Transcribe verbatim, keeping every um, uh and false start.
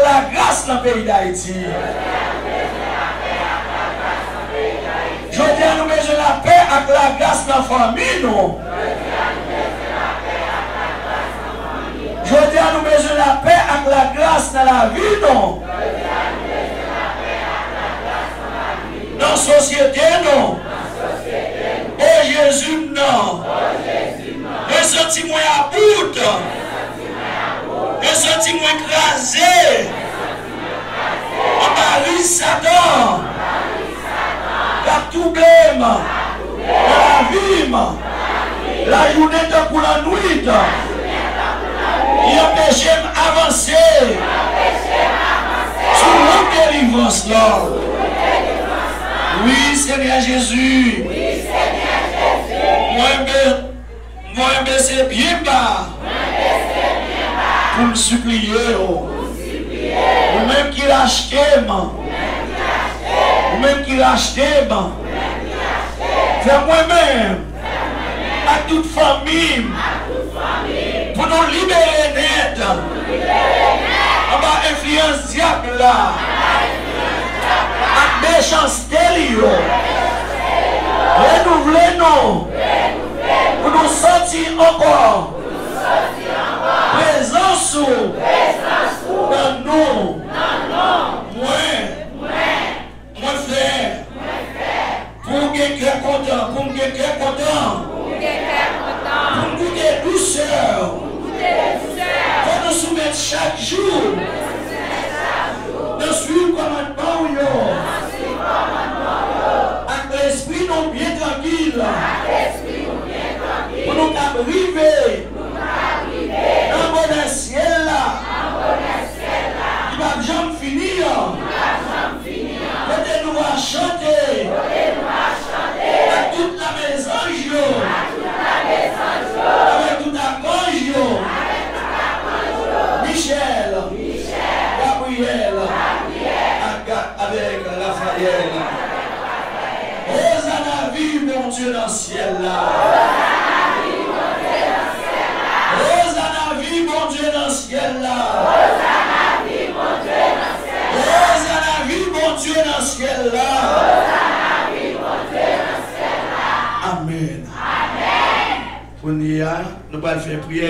lagras nan peyi Dayiti. Jodi a, nou bezwen lapè ak lagras nan fanmi nou. Jodi a, nou bezwen lapè ak lagras nan lavi nou. Nan sosyete nou. O Jezi m nan. Mwen santi mwen about. Mwen santi mwen kraze anba ris Satan k ap twouble m nan lavi m. Lajounen tankou lannwit, li anpeche m avanse sou wout delivrans lan. Wi, Senyè Jezi, mwen be- Mwen bese pye m ba pou m sipliye w. Ou menm ki rachte m. Ou menm ki rachte m. Fè mwen menm ak tout fanmi m pou nou libere nèt anba enfliyans dyab la ak mechanste li yo. Renouvle nou pou nou santi ankò prezans ou nan nou. Mwen, mwen fè pou w gen kè kontan, pou m gen kè kontan, pou m goute dousè. Fò nou soumèt chak jou nan swiv kòmandman w yo ak lespri nou byen trankil pou nou kab rive nan bonè syèl la ki p ap janm fini an. Kote nou va chante ak tout lame zanj yo, avèk tout akanj yo, Michèl, Gabriyèl, ak, avèk Rafayèl. Ozana, viv Bondye nan syèl la. Ozana, viv Bondye nan syèl la. Ozana, viv Bondye nan syèl la. Amèn. Kounye a, nou pral fè priyè.